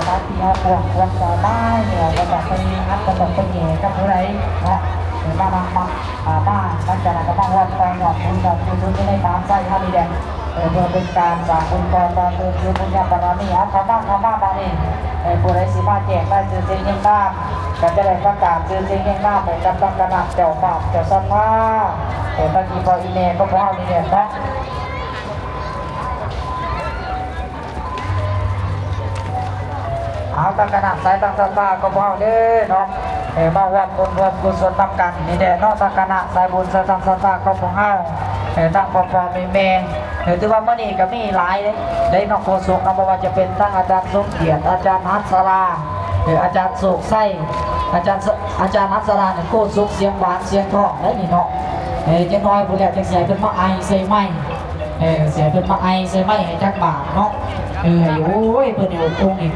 ປາເຕີຍ ພວກ ພວກເຈົ້ານາຍ ເອີ ບໍ່ຕ້ອງໄປອັດ ບໍ່ຕ້ອງໄປແຍ່ກັບຜູ້ໃດເນາະ ເອີ ມານຳ ມາ ອ່າ ມາ ຫຼັງຈາກນັ້ນກໍມາຮວມກັນ ຍອດບຸນຍອດກຸສົນຢູ່ໃນບ້ານໄຊເຮົານີ້ແຫຼະ ເອີ ເພື່ອເປັນການສ້າງບຸນຕໍ່ ຕໍ່ເຕີມບຸນຍາບາລະມີ. ເອົາ ເຂົ້າມາ ເຂົ້າມາບາດນີ້ ເອີ ຜູ້ໃດຊິມາແຈ້ງລາຍຊື່ເສັງຮຽງນາມ ກໍຈະໄດ້ປະກາດຊື່ເສັງຮຽງນາມໃຫ້ກັບທາງຄະນະເຈົ້າພາບເຈົ້າສັດທາ ເອີ ທັງອີ່ພໍ່ອີ່ແມ່ຂອງພວກເຮົານີ້ແຫຼະເນາະ. ເອົາ ທາງຄະນະສາຍທາງສັດທາຂອງພວກເຮົາເດີເນາະ ເອີ ມາຮ່ວມບຸນຮ່ວມກຸສົນນຳກັນນີ້ແຫຼະເນາະ ທາງຄະນະສາຍບຸນສາຍທາງສັດທາຂອງພວກເຮົາ ເອີ ທັງພໍ່ໆແມ່ໆ ເອີ ຖືວ່າມື້ນີ້ກໍມີຫຼາຍເດ້ເນາະ ໂຄສົກເນາະ ບໍ່ວ່າຈະເປັນທັງອາຈານສົມກຽດ ອາຈານຫັດສະລາ ເອີ ອາຈານໂຊກໄຊ ອາຈານ ອາຈານຫັດສະລານີ້ໂຄສົກສຽງຫວານສຽງທອງໄດ໋ນີ້ເນາະ ເອີ ຈັກໜ້ອຍພຸ້ນແຫຼະ ຈັ່ງຊິໃຫ້ເພິ່ນມາໄອໃສ່ໄມ ເອີ ຊິໃຫ້ເພິ່ນມາໄອໃສ່ໄມໃຫ້ຈັກບາດເນາະ ເອີ ໂອ້ຍ ເພິ່ນນີ້ອົບອຸ່ມນີ້